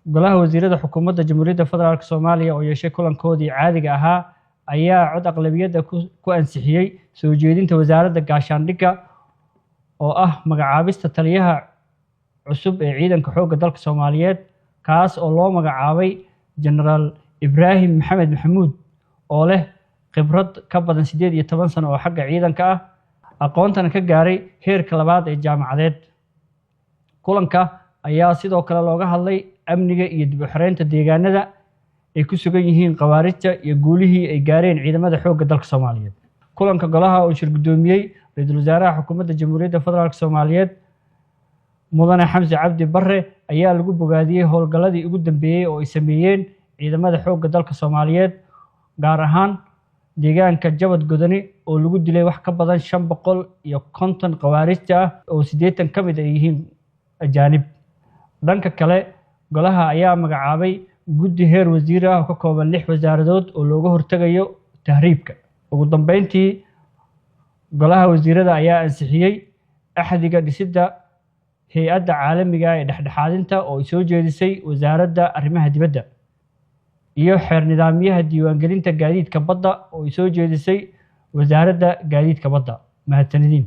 Golaha Wasiirada Xukuumadda Jamhuuriyadda Federaalk Soomaaliya oo yeeshay kulankoodii caadiga ahaa ayaa cod aqlabiyadda ku ansixiyey soo jeedinta Wasaaradda Gaashaandhigga oo ah magacaabista taliyaha cusub ee Ciidanka Xoogga Dalka Soomaaliyeed, kaas oo loo magacaabay Jenaraal Ibraahim Maxamed Maxamuud, oo leh khibrad ka badan 18 sano oo xagga ciidanka ah, aqoontana ka gaaray heerka labaad ee jaamacadeed. Kulanka ayaa sidoo kale looga hadlay amniga iyo dib u xoreynta deegaanada ay ku sugan yihiin khawaarijta iyo guulihii ay gaareen ciidamada xoogga dalka Soomaaliyeed. Kulanka golaha oo shir guddoomiyey Ra-iisul Wasaaraha Xukuumadda Jamhuuriyadda Federaalk Soomaaliyeed, Mudane Xamse Cabdi Barre, ayaa lagu bogaadiyey howlgalladii ugu dambeeyey oo ay sameeyeen ciidamada xoogga dalka Soomaaliyeed, gaar ahaan deegaanka Jabad Godani oo lagu dilay wax ka badan 550 khawaarijta ah oo 80 ka mid ay yihiin ajaanib. Dhanka kale, golaha ayaa magacaabay guddi heer wasiir ah oo ka kooban lix wasaaradood oo looga hortegayo tahriibka. Ugu dambeyntii, golaha wasiirada ayaa ansixiyey axdiga dhisidda hay-adda caalamiga ah ee dhexdhexaadinta oo ay soo jeedisay Wasaaradda Arrimaha Dibadda, iyo xeer nidaamyaha diiwaangelinta gaadiidka badda oo ay soo jeedisay Wasaaradda Gaadiidka Badda. Mahadsanidin.